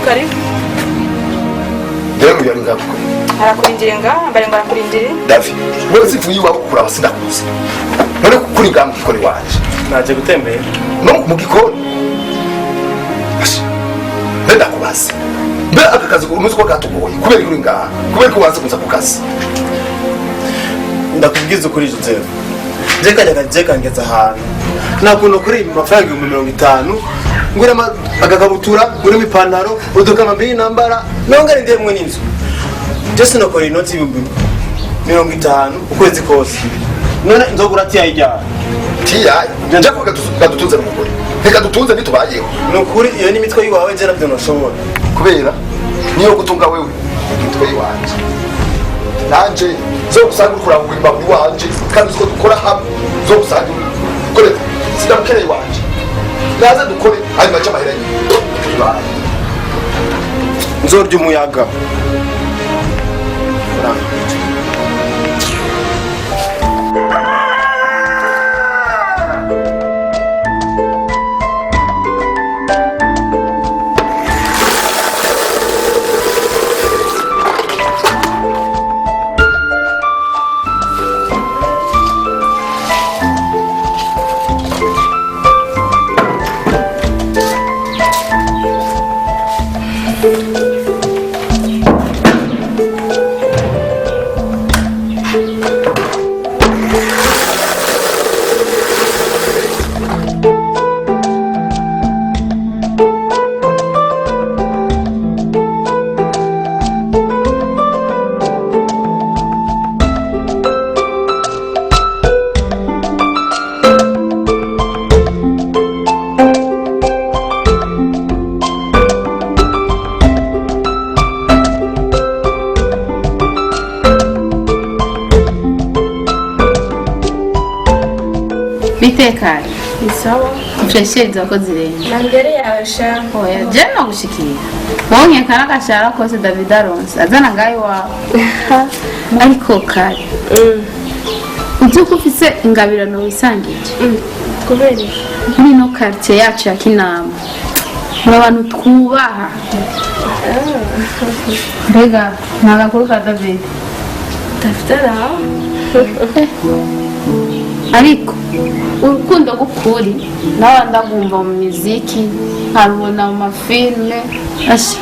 Karibu. Rero uyu ari ngaho kuri. Arakurindiriye ngaha, mbare ngo arakurindiriye. David, wewe sivuye iwawe kuraba sindakuzi. None kuri ngaha mu gikoni wanje. Naje gutembera. No mu gikoni. Asha, mbe ndakubaza. Mbe aka kazi unuzi ko katugoye. Kubera uri ngaha. Kubera ko wanze kuza ku kazi. Ndakubwiza ukuri Joseph. Je kajya kaje kangeza ahantu. Nta kuntu kuri amafaranga 50,000 ngura agakabutura, ngura ipantaro, udukama mbiri nambara, nongere ndemwe n'inzu. Je sinakora inoti 50,000 ukwezi kose. None nzogura tiyayi ryari? Tiyayi. Nja ko kadutunze n'umugore. Reka dutunze ntitubayeho. Ni ukuri iyo ni imitwe y'iwawe je navyo ntoshobora. Kubera niyo gutunga wewe imitwe yiwanje. Nanje zo gusanga uri kurangura imbavu iwanje kandi uzi ko dukora hamwe zo gusanga ukore sindamukeneye iwanje. Naze dukore hanyuma ace amahera yiwe. Tubaye. Nzorya umuyaga. Bitekanye. Isawa. Mfreshe zako zirenga. Na mbere yawe sha. Oya, je no gushikira. Wonye kana gashara kose David Aronse azana ngayo wawe. Ariko kare. Uzi ko ufise ingabirano wisangije. Kubera iki? Muri ino quartier yacu ya Kinama. Muri abantu twubaha. Mbega nta gakuru ka David. David araho. Ariko urukundo rw'ukuri nawe ndagumva mu miziki nkarubona mu mafilme asha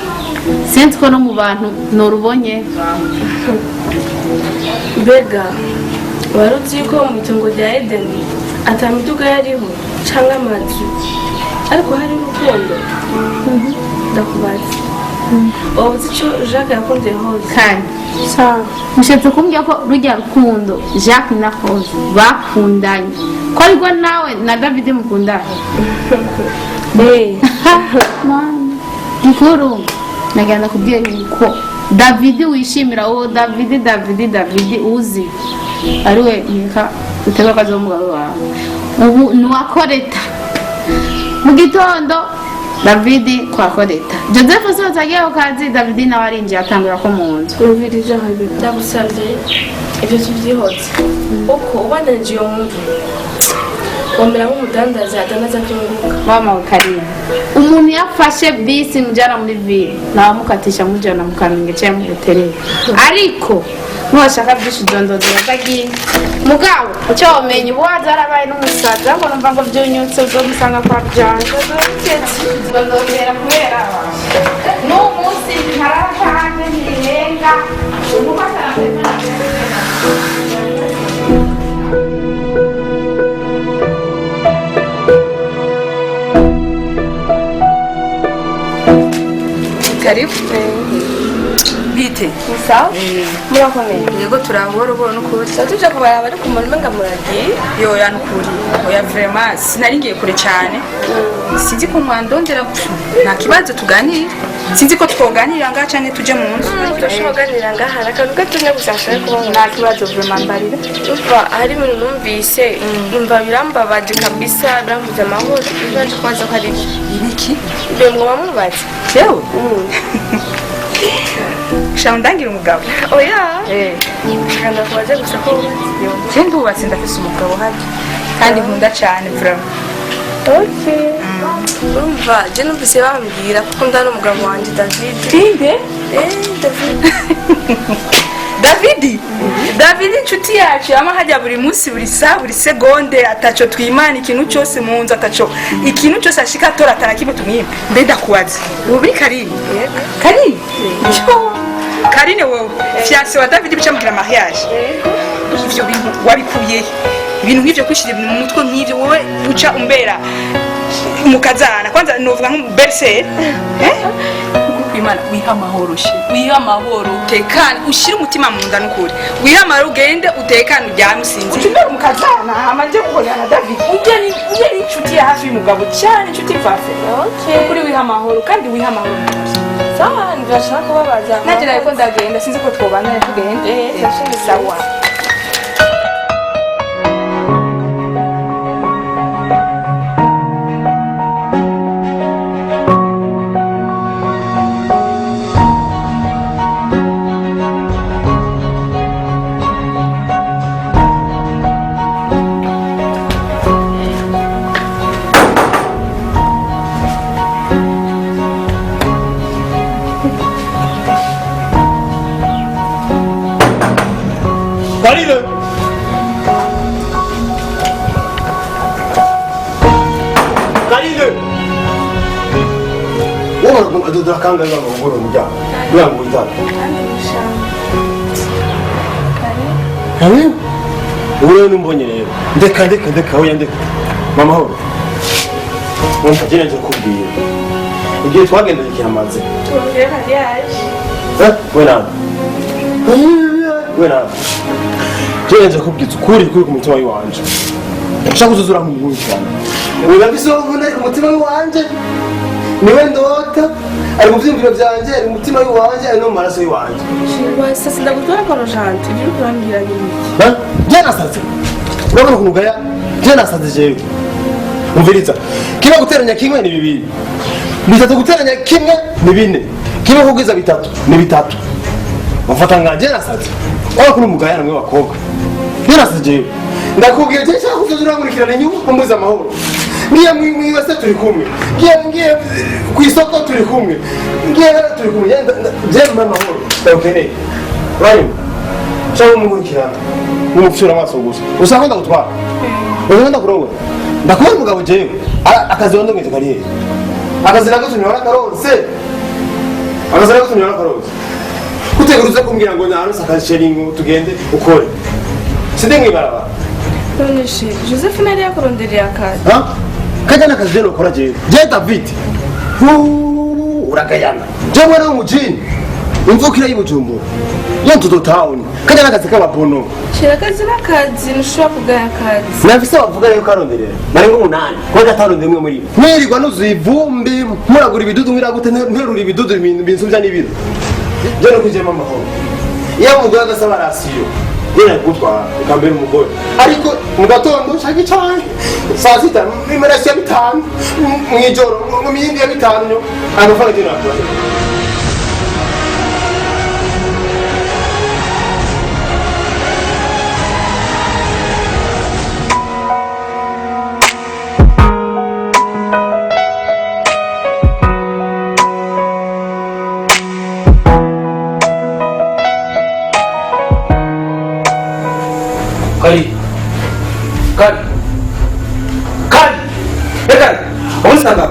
sinzi ko no mu bantu norubonye. Mbega wari uzi ko mu itongo rya Edeni ata miduga yariho canke amazu ariko hari urukundo? Ndakubaza, waba uzi ico Jacques yakunze Rose? Kandi mushatse kumbwira ko rujya rukundo Jacques na Rose bakundanye ko ariko nawe na David mukundanye? Gikuru nagenda kubwira yuko David wishimira uwo David David David uzi ariwe nkeka utega akazi w'umugabo wawe ubu ni uwa Koreta. Mu gitondo David kwa Koreta, Joseph asohotse agiye ku kazi, David nawe arinjiye atangura ko mu nzu. Umvirije Rebecca, ndagusavye ivyo tuvyihotse uko ubandanije iyo nkuru womera nk'umudandaza adandaza vyunguka. Mama wa Karina, umuntu yafashe bisi mujana muri ville nawamukatisha mujana mu Kamenge cyangwa mu Buterere, ariko nuwashaka byinshi udondodora atagiye. Mugabo icyo womenya ubu waza yarabaye n'umusaza ngo numva ngo byunyutse uzomusanga kwa byanje ndondorera kubera n'uwo munsi ntarara ntirenga umufata. Karibu. Bite? Sawa, murakomeye? Yego turahoro buhoro n'ukuri. Tuba tuje kubaraba ariko umuntu umenga muragiye. Yoya n'ukuri. Oya vraiment sinari ngiye kure cyane. Sinzi ko mwandondera nta kibazo tuganira. Sinzi ko twoganirira ngaha canke tuje mu nzu. Turashobora kuganira ngaha hari akantu gatonya gusa nshaka kubabona. Nta kibazo vraiment mbarira. Umva hari ibintu numvise numva birambabaje kabisa, birambuza amahoro. Nje kubaza ko ari ibyo. Ibiki? Mbe mwoba mubatse? Jewe? Shaka ndangira umugabo. Oya. Nshaka ndakubaze gusa ko wubatse. Je ndubatse ndafise umugabo hano. Kandi nkunda cyane vraiment. Okay. Urumva je numvise bambwira kuko ndana n'umugabo wanje David. Inde? David. Davidi. Davidi inshuti yacu yama hajya buri munsi, buri saa, buri segonde, ataco twimana ikintu cyose mu nzu, ataco ikintu cyose ashika atora atana kimwe tumwima. Mbe ndakubaza, ubu buri Karine? Karine? Yo. Karine wowe fiancé wa David bica mugira mariage. Ivyo bintu wabikuye he? Ibintu nk'ivyo kwishira ibintu mu mutwe nk'ivyo, wowe uca umbera mukazana kwanza novuga nk'umubelse, eh? Imana, wiha amahoro she, wiha amahoro, utekane, ushire umutima mu nda n'ukuri, wiha amahoro, ugende utekane, uryame usinzire, ucumbere umukazana hama nje gukorera na David. Ujye ni inshuti ya hafi y'umugabo cyane, inshuti mfafe. Okay. Ukuri wiha amahoro kandi wiha amahoro. Sawa, ndashaka kubabaza. Nanjye nariko ndagenda, sinzi ko twobana tugende. Ndashaka. Sawa. Karine! Karine! Wowe adodora kangahe ngo ngoro umuryango? Kugira ngo witabe. Karine? Ubu rero numbonye rero. Ndeka ndeka ndeka oya ndeka. Mama horo. Wumva jye nje kubwira. Igihe twagendanye kiramaze. Tubabwire mariage. Eh, we nawe. We nawe. Jye nje kubwiza ukuri kuri ku mutima w'iwanje. Ndashaka kuzuzura nk'umuhungu cyane. Urabise wowe ari ku mutima w'iwanje. Niwe ndota, ari mu byiyumviro byanjye, ari mu mutima w'iwanje, ari no mu maraso y'iwanje. Wasa sindagutwara kwa Rojanti, ibyo uri kurambwira ni ibiki? Ha? Jye nasaze. Urabona ukuntu ugaya? Jye nasaze jewe. Umviriza. Kimwe guteranya kimwe ni bibiri. Bitatu guteranya kimwe ni bine. Kimwe kugwiza bitatu ni bitatu. Bafata nka jye nasaze. Urabona ukuntu mugaya namwe bakobwa. Jye nasaze jewe. Ndakubwira jye nshaka kuzoza urankurikirana inyuma umbuza amahoro. Ngiye mwiwe se turi kumwe. Ngiye ku isoko turi kumwe. Ngiye turi kumwe. Jye mpa amahoro. Ndagukeneye. Uranyumva? Cyangwa umukurikirana umupfura amaso gusa usanga ndagutwara, usanga ndakurongora, ndakubona umugabo jewe akazi wandongeje kari hehe? Akazi nagatumye warakaronse, akazi nagatumye warakaronse, kutegura uze kumbwira ngo naronse akazi sheringi tugende ukore sinde mwibarabara. None she, Joseph nari yakurondereye akazi. Ha? Kajya n'akazi rero ukora jewe jewe David. Huu, uragayana jewe mwana w'umujini imvukira y'i Bujumbura yo ntudo town, kajya n'akazi k'ababono. Shira akazi n'akazi, ntushobora kugaya akazi. Nafise bavuga rero karonderera nari nk'umunani kuba gatarondera umwe muri bo mwirirwa nuzuye ivumbi muragura ibidudu mwiragute nterura ibidudu binsubya n'ibiro byo no kujyamo amahoro. Iyo umugore adasaba rasiyo yera kugutwara ukambera umugore, ariko mu gatondo ushaka icayi, saa sita imarasiyo ya bitanu, mw'ijoro mu miyindi ya bitanu, amafaranga yo nakura. Kari. Kari. Kari. Eh Kari. Ubundi sanga.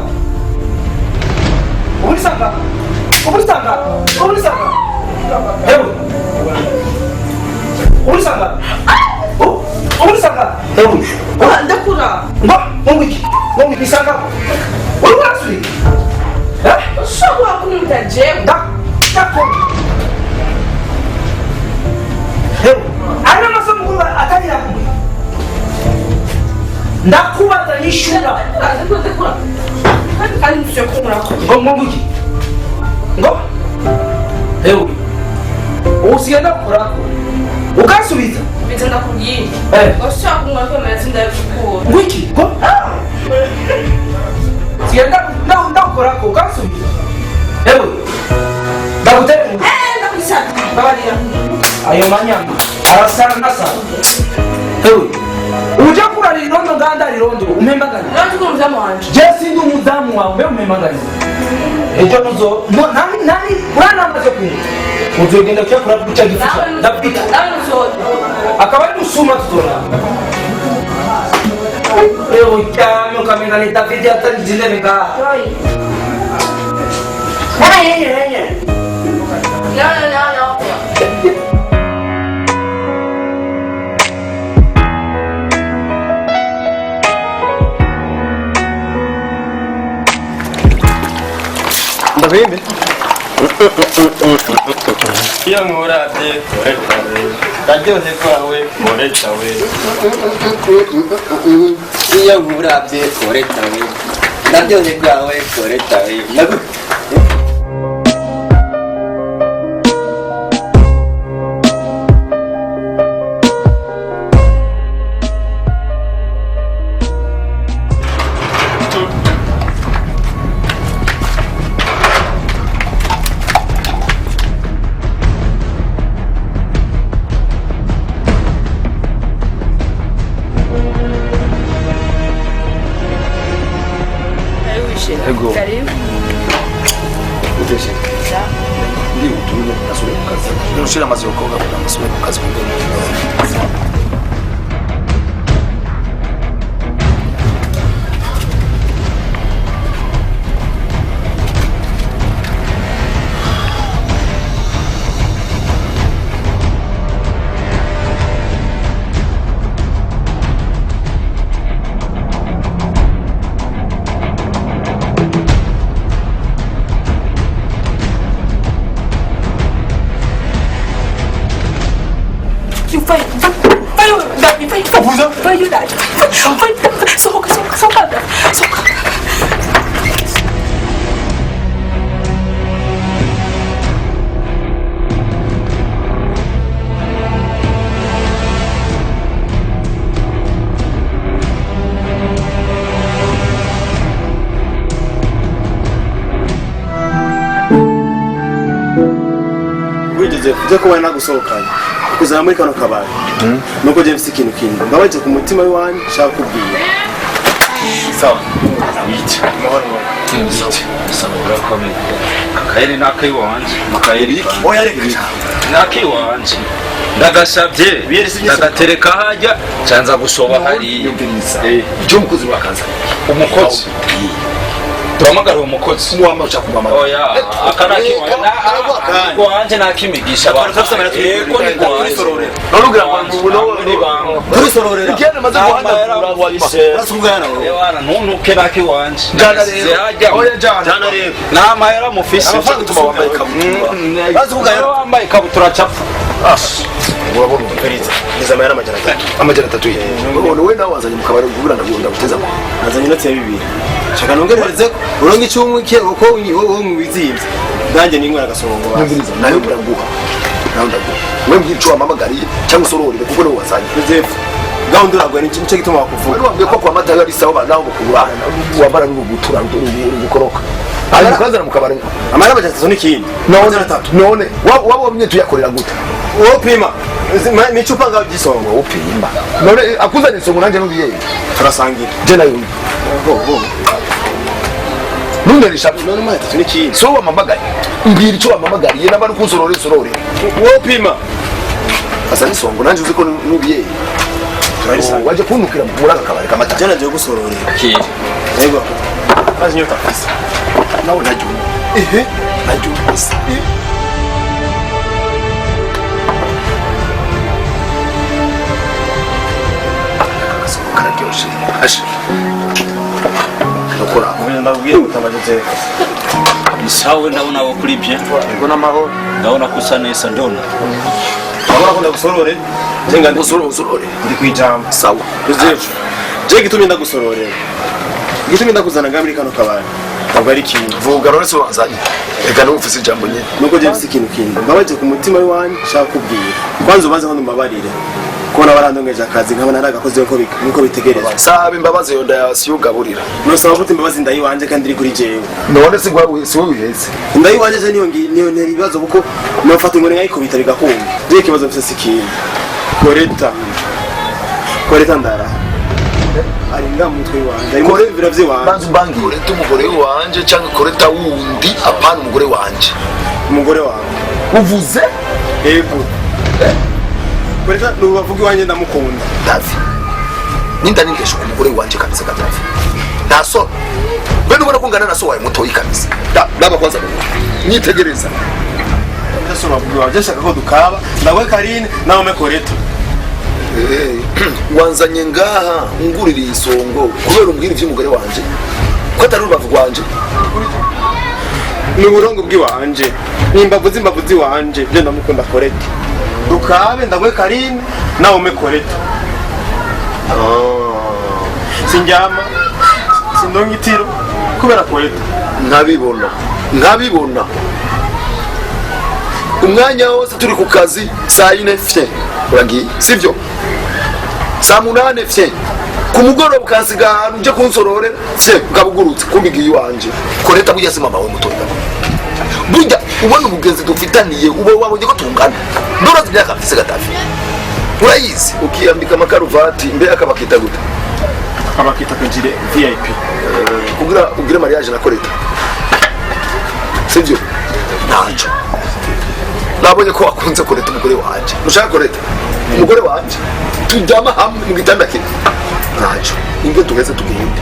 Ubundi sanga. Ubundi sanga. Ubundi sanga. Hebu. Ubundi sanga. Ubundi sanga. Hebu. Ndakura. Ngo, ngo iki? Ngo iki sanga. Uri urasuri. Eh? Ushobora kumwita jewe. Da. Da. Hebu. Ana masomo kuba atangira kumwe. Ndakubaza nishura. Ndakura, ndakura. Kandi ntushobora kumurako. Ngo ngo iki? Ngo? Hebu. Usigenda kurako. Ukasubiza. Biza ndakubwira. Eh. Ushobora kumurako amaraso ndayakukura. Ngo iki? Ngo? Sigenda ndakurako ukasubiza. Hebu. Ndagutera. Eh, ndakwisaka. Babarira. Ayo manyama arasara nasa. Hewe. Uje kurarira irondo nganda rirondo umpembaganye. Nawe tuko umuzamu wanje. Je sindi umuzamu wawe mbe umpembaganye. Ejo nuzo no nani nani uranamaze kunywa. Uzogenda kuyakura kuca gifuka. Ndapita. Nawe nuzoza. Akaba ari musuma tuzora. Ewe uryamye ukamenga ni David yatangiye intebe ngaha. No, no, no, no. Ndabimbe. Iyo nkuravye koreta we, ndaryohe kwawe koreta we. Iyo nkuravye koreta we, ndaryohe kwawe koreta we. Ego. Karibu. Uteshe. Ndi utumye asubire ku kazi. Nushira amazi yo koga kugira ngo asubire ku kazi kumbere. Sohoka, sohoka, sohoka, sohoka. Wigeze ujya kuba nagusohokanye kuzana muri kano kabari nuko je mfise ikintu kindi mbabaje ku mutima w'iwanyu nshaka kubwira. Sawa. Wica. Sawa urakomeye. Kakayeri ni ak'iwanje. Akayeri Oya reka ni ak'iwanje. Ndagasabye ndagatereka hajya canza gusoba hariya. Yumviriza. Eh. Icyo umukozi wakaza. Umukozi. Duhamagara uwo mukozi. Muhama ushaka kumuhamagara. Oya, aka ni ak'iwanje. Wanje nakimigisha abantu. Yego ni gwanje. None ugira ngo ubu no turisororera Igenda maze guhanagura wanyuma. urasukugana wowe Ewana ntuntuke nakiwanje. Jana rero. Hajya. Oya jana. jana rero Namahera mufise. Amafaranga utuma wambaye ikabutura. urasukugana Wambaye ikabutura capfu. Urabona Feriza niza amahera 300. 300 ye. None we nawe wazanye mu kabari kugira ngo ndaguteza. Nazanye inoti ya 2 shaka nongerereze uronke icumwe ke uko wowe mwizimvye nanjye ninywera agasongo basi. Nyumviriza nayo ndaguha. Nayo ndaguha. We mbwira ico wamamagariye cyangwa usororere kuko niwe wazanye. Joseph gahunda uragwa nico gituma wakuvuga. Wari wambwiye ko kwa mata ari sawa naho mukubura wambara n'urugutura rugukoroka. Hanyuma ukazana mu kabari. Amahera 300 n'ikindi. None 300. none wabonye tuyakorera gute? Wowe pima nicupa ngaho gisongo Wowe upima. None akuzanye isongo nanjye n'ubiyeye. turasangira. Je nayo. Ntunerisha None amahera 3 n'ikindi. so wamamagaye. Mbwira ico wamamagariye namba nukunsorore sorore. Wowe pima Asa n'isongo nanjye uzi ko n'ubiyeye. turarisangira. Waje kuntukira muri aka kabari kamata. Jana agiye gusororera. Kiri. Yego. Mazi nyota afise. Nawe najya Ehe. najya gusa. Kararyoshe. Ashe. Ndakora. Ndabwiye gutamba Joseph. Sawa ndabona wo kuri bien. Yego n'amahoro. Ndabona ko usa neza ndona. Urabona ko ndagusorore. Jenga ndi Usorore usorore. ndi kwijambo. Sawa. Joseph. Je gitumye ndagusororera. Gitumye ndakuzana ngaha muri kano kabari. Ntabwo ari ikintu. Vuga none se wazanye. Reka niba ufise ijambo nyine. Nuko je mfise ikintu kindi. Mbabaje ku mutima w'iwanyu nshaka kubwira. Kwanza ubanze hano mbabarire. Kubona barandongeje akazi nkabona naragakoze nkuko bitegerezwa. Saba imbabazi yo ndayasiugaburira. Nusaba gute imbabazi ndayiwanje kandi iri kuri jewe. None si gwawe si wowe wihetse. Ndayiwanje je niyo niyo ntera ibibazo kuko nofata inkoni nkayikubita bigakunda. Je ikibazo mfise si ikintu. Koreta. Koreta ndara. Ari nga mu mutwe wanje, ari mu biro vy'iwanje. Banza umbangi Koreta umugore wanje canke Koreta wundi, apana umugore wanje. Umugore wawe. Uvuze? Yego. Koreta ni urubavu rw'iwanjye, ndamukunda. Davi, ninda ningesha ku mugore wanje kabisa. Kadafi, nta soni? Mbe nubona ko ngana na so wawe mutoyi kabisa? Laba kwanza nyitegereza. Ndetse urubavu rw'iwanjye, nshaka ko dukaba, ndawe Karine nawe ume Koreta. Wanzanye ngaha ngurira isongo kubera umbwira ivy'umugore wanje ko atari urubavu rwanje. Ni uburongo bw'iwanje, ni imbavu z'imbavu z'iwanje, byo ndamukunda Koreta. Dukabe, ndawe Karine nawe ume Koreta. Sindyama, sindonka itiro kubera Koreta. Nkabibona, nkabibona umwanya wose turi ku kazi. Saa 4 fye uragiye, sivyo? Saa 8 fye, ku mugoroba ukansiga ahantu uje kunsororera fye, ukabugurutse kumbigiye iwanje. Koreta burya si mama we mutoya. Burya ubona umugenzi dufitaniye, uba wabonye ko tungana. Ndurazi imyaka mfise, Gadafi, urayizi. Ukiyambika amakaruvati, mbe akabakita gute? Abakita kajire VIP. Kugira ugire mariage na Koreta, sivyo? Ntaco nabonye ko wakunze Koreta umugore wanje. Ushaka Koreta umugore wanje turyama hamwe mu gitanda kimwe? Ntaco, inge duheze tugende.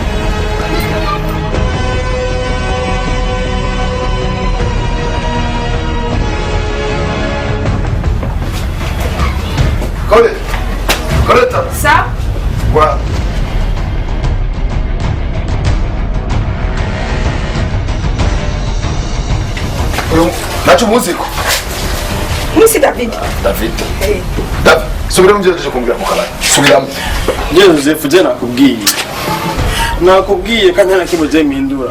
Kore, Koreta. Sa. Wa. Uyu naco muziko. Musi David. David. David, subiramo ibyo yaje kumbwira mu kabari. Subiramo. Njye Joseph, je nakubwiye kandi nta na kimwe je mpindura.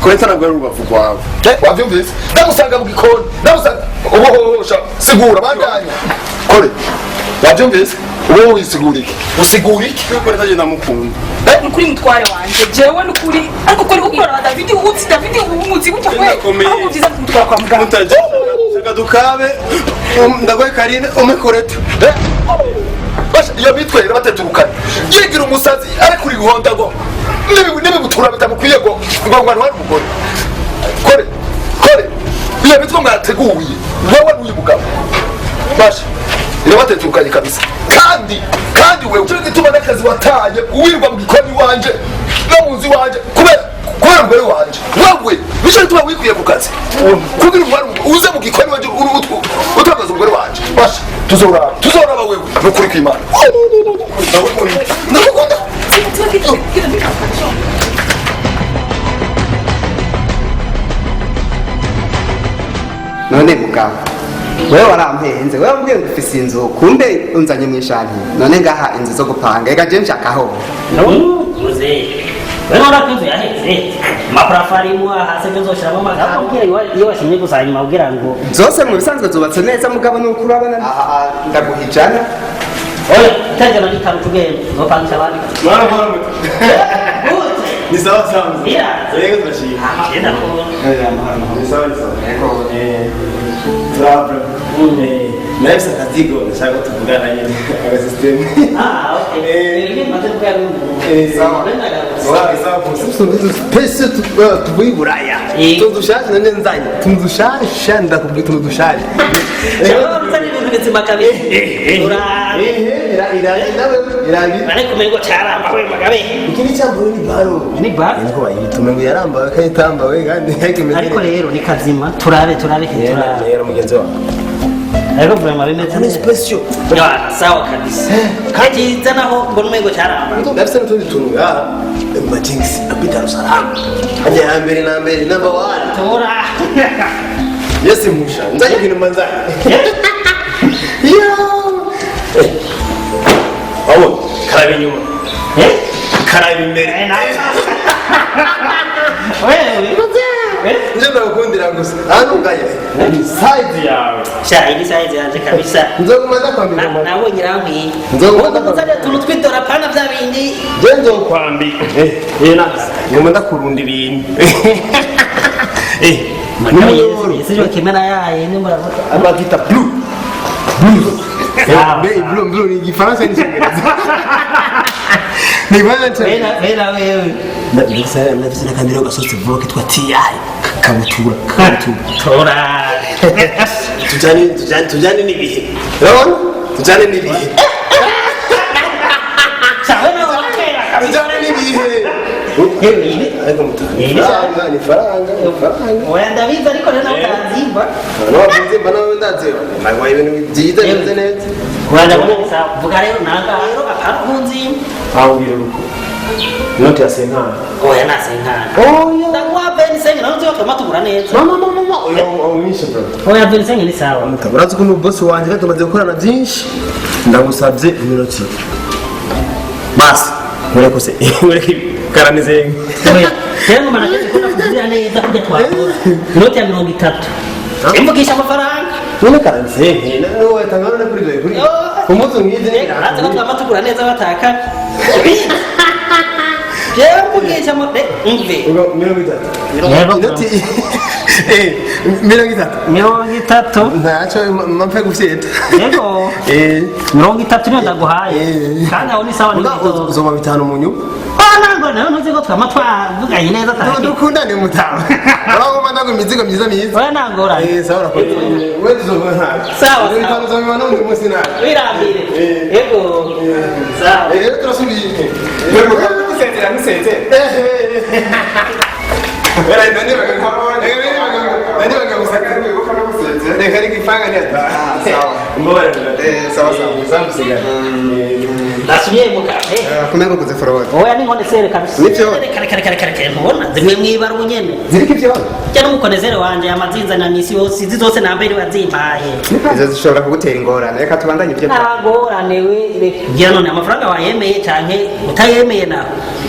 Koreta ntabwo ari urubavu rwawe. Wavyumvise? Ndamusanga mu gikoni, ndamusanga ubohosha, sigura bandanya. Kore. Wavyumvise? Ubu wisigura iki? Usigura iki? Koreta je ndamukunda. Nukuri mutware wanje, jewe nukuri, ariko kuri gukora David, uzi David umuzi gutya kwe? Ndakomeye. Ahubwo byiza kumutwara kwa muganga. Mutaje shaka dukabe, ndagoye Karine ume Koreta. Basha iyo mitwe irabateturukana. Yigira umusazi ariko uri guhonda ngo nibibutura bitamukwiye ngo ntware umugore. Kore, kore. Iyo mitwe mwateguye wowe n'uyu mugabo. Basha irabateturukanye kabisa. Kandi wewe cyo gituma n'akazi wataye, uwirwa mu gikoni wanje no mu nzu iwanje kubera umugore wanje. Wewe nico gituma wikwiye ku kazi kugira umugore uze mu gikoni wanje utagaza umugore wanje. Basha tuzoraba, tuzoraba wewe nukuri kw'Imana. Ndagukunda, ndagukunda. None mugabo, wewe warampenze, wewe wambwiye ngo ufise inzu, kumbe unzanye mw'ishanti. None ngaha inzu zo gupanga, ega je nshakaho. Muzehe, wewe urabona ko inzu yaheze, amaparafo arimo, hasi tuzoshiramo amakaro. Nakubwira iyo washimye gusa hanyuma ubwira ngo Zose mu bisanzwe zubatse neza, mugabo nuko urabona aha ndaguha 100. Oya, itajana n'itanu tugenda uzopangisha abandi. Mwana mwana muto. Ni sawa sawa mzee. Ira. Yego, turashima. Genda kubona. Ni sawa, ni sawa. Yego. Bravo. Nahise akazigo ndashaka ko tuvugana nyine aga system. Ah, okay. Maze kuya. Sawa. Sawa sawa. Pese tuvuye i Buraya, utuntu dushasha nane nzanye, utuntu dushasha, ndakubwira utuntu dushasha. Uzanye ibintu bizima kabisa. Urabe. Ariko umengo caramba we magabe. Iki ni cyambawe, ni baro. Ni baro. Niko bayita, umengo yarambawe kandi itambawe kandi ariko imeze. Ariko rero ni kazima, turabe turabe turabe. Rero mugenzi wawe. Ariko vraiment bimeze Ni neza. special. Ya, sawa kabisa. Kandi naho mbona umengo caramba. Ndafise n'utundi tuntu ngaha, majingisi apita Dar hajya ya mbere na mbere, number one. Tora. Yesi musha nzanye ibintu manzanye. Yo. Wabona karaba inyuma. Karaba imbere. Wewe. Nje ndagukundira gusa hano ngaye ni size yawe. Sha, iyi ni size yanje kabisa. Nzoguma ndakwambika. Nabonye irankwiye. Nzoguma Ubwo muzane utuntu tw'idora pana bya bindi. Je nzokwambika. Na ngoma ndakurunda ibintu. Sijua kimena yaye ni muravuga. Abakita blue. Blue. Blue, blue ni Igifaransa n'icyongereza. Ni bante. Bena wewe. Ndafise n'akandi rero gasotse vuba kitwa TI. Kabutura, kabutura. Tora. Tujane, tujane, tujane n'ibihe. Urabona? Tujane n'ibihe. Tujane n'ibihe. Ariko mutu. Ni faranga, ni faranga. Oya ndabizi ariko rero nawe uranzimba. Nawe wabyizimba nawe ndazi. Nagwaye ibintu byiza bimeze neza. Oya ndabona sawa. Vuga rero nanga rero apana kunzimba. Aho ngira uruko. Inoti ya senkana. Oya na senkana. Oya. Ndaguha 25 nawe nzi ko twama tugura neza. Mama mama mama. Oya unyishe bro. Oya 25 ni sawa. Urazi ko boss wanje kandi tumaze gukorana byinshi. Ndagusabye iminota. Basi. Mureko se. Mureko karanize. Oya. Rero ngoma nakeze ko nakugurira neza kujya twakora. Inoti ya 30. Imvugisha amafaranga. None karanize. Nawe tangana na kuri kuri. Umunsi mwiza ni Urazi ko twama tugura neza bataka. Jewe mvugisha ama mve. 30. Inoti 30. 30. Ntacyo mpfe gufyeta. Yego. 30 niyo ndaguhaye. Kandi aho ni sawa ni uzoba 5 mu nyuma. Ah ntabwo nawe ntuzi ko twama twavuganye neza ataki. Dukundane mutawe. Urabona ndago imizigo myiza myiza. Oya nangora. Sawa urakoze. We tuzoba nta. Sawa. 5 uzobibona n'undi munsi nawe. Wirambire. Yego. Sawa. Rero turasubiye. Musezera musezera. Ndasubiye mu kafe. Kumengo kuze forward. Oya ni nkonesere kabisa. Nivyo. Kare kare kare kare ntubona zimwe mwibara ubunyene. Ziriko ivyo. Jya n'umukonesere wanje amazinza na misi yose izi zose nambaye wazimpaye. Izo zishobora kugutera ingorane. Reka tubandanye ibyo. Nta ngorane we. Ngira none amafaranga wayemeye canke utayemeye nawe.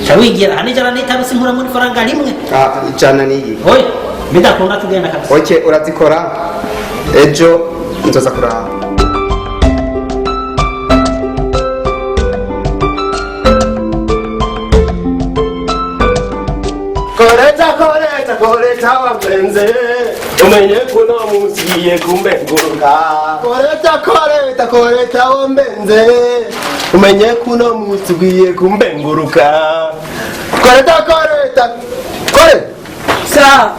Ca wigira hano 105 sinkura muri faranga rimwe. Ah, 100 niyi. Oya bidakunda tugenda kabisa. Okay, urazikora ejo nzoza kuraba. Koreta koreta koreta wapenze umenye kuno musiye kumbenguruka. Koreta koreta koreta wambenze umenye kuno musiye kumbenguruka. Koreta koreta kore sa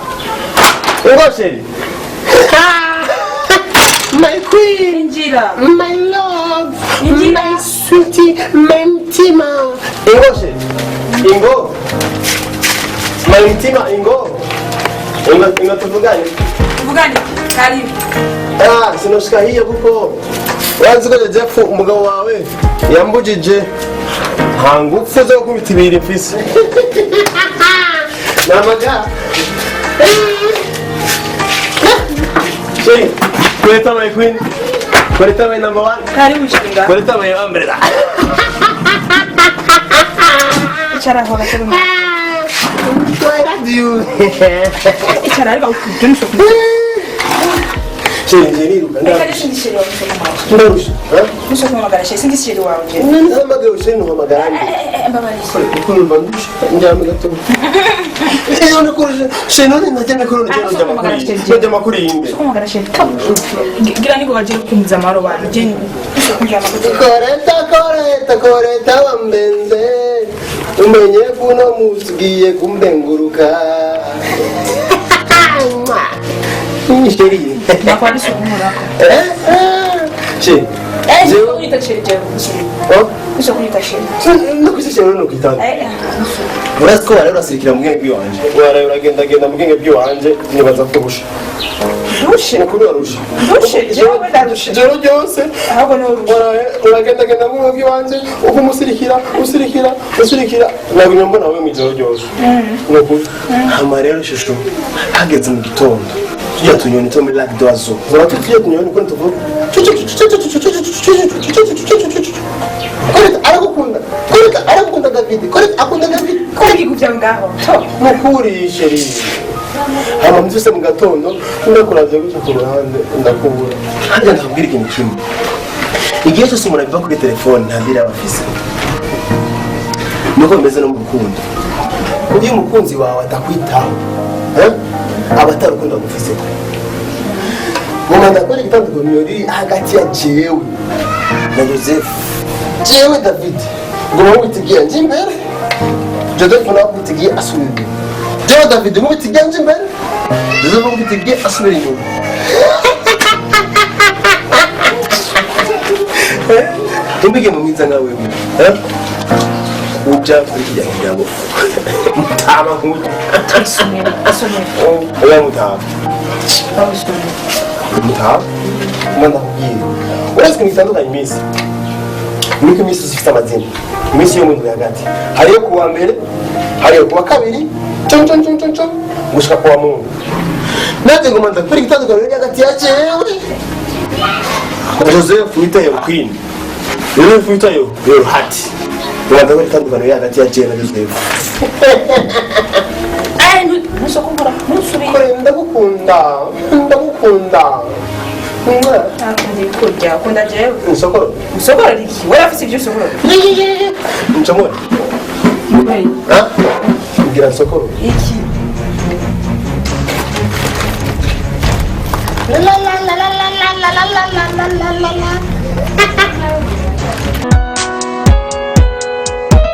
ngo sheri. My queen, Injira. My love, my sweetie, my mtima. Ingo sheri. Ingo. My mtima ingo. Ingo ingo tuvugane. Tuvugane. Karibu. Ah, sinoshika hiyo kuko urazi ko Joseph umugabo wawe yambujije nta ngufu zo gukubita ibiri mfise. Namaga. Sheri, kuleta my queen. Kuleta my number one. Karibu shinga. Kuleta my umbrella. Icara aho gato. I love you. Icara ariko ukujya Sheri, njeriruka. Reka sindi sheri wawe Ndarusha. Nusha kumamagara sheri sindi sheri wawe. Nhamagaye sheri ntuhamagara nde. Mbabarira. Ukumva ndusha njyame gato. Iyo nakuruje sheri none najya nakuru njya makuru yinde. Kumamagara sheri. Gira niko bagiye kumza amahoro bantu. Je Koreta koreta koreta wambenze umenye kuno musigiye kumbenguruka. Sheri. Nakwari sukumurako. Sheri. Jewe kunyita sheri jewe. Oh? Usha kunyita sheri. Nukwita sheri nukwita. Urazi ko waraye urasirikira mu bwenge bw'iwanje. Waraye uragendagenda mu bwenge bw'iwanje nibaza ko urusha. Ndushe? Ni ukuri warusha. Ndushe? Jewe ndarusha. Ijoro ryose ahubwo ni waraye uragendagenda mu bwenge bw'iwanje uko umusirikira usirikira nabonye mbona wewe mu ijoro ryose. Ni ukuri. Hama rero shusho hageze mu gitondo tujya tunyoni two muri Lac d'Oiseau. Zaba tugiye tunyoni uko tuvuga. Koreta aragukunda. Koreta aragukunda David. Koreta akunda David. Koreta ikuvya ngaho. Nukuri sheri. Hama mbyuse mu gatondo ndakuravye guca ku ruhande ndakubura. Harya ndakubwira ikintu kimwe. Igihe cyose umuntu abiva kuri telefone nta mbere aba afise. Niko bimeze no mu rukundo. Iyo umukunzi wawe atakwitaho, aba atarukundo agufise. Ngoma ndakora igitandukaniro riri hagati ya jewe na Joseph. Jewe David Ngo mubitigiye nje imbere, Joseph nawe akubitigiye asubira inyuma. Jewe David mubitigiye nje imbere, Joseph mubitigiye asubira inyuma. Tumbige mu mwiza nka wewe, eh? Uja kuri kijya muryango mutama nk'uyu. Isomero, isomero. Oya, mutama. Isomero. Mutama mba ndakubwira, uretse ikintu gitandukanye iminsi, nuko iminsi ifite amazina. Iminsi yo mu ndwi hagati hariyo kuwa mbere, hariyo kuwa kabiri, con con con con con, gushika kuwa Mungu. Nanjye ngoma ndakwereka itandukaniro riri hagati ya jewe na Joseph wita yo Queen, Joseph wita yo Yohati. Ngoma ndakwereka itandukaniro riri hagati ya jewe na Joseph. Ntusokombora, ntusubire. Kore, ndagukunda, ndagukunda. Ntakundi kurya ukunda jewe. Nsokoro. Usokorora iki? Wari afise ibyo usokorora? Ncomore. Ha? Ngira nsokoro. Iki? La la.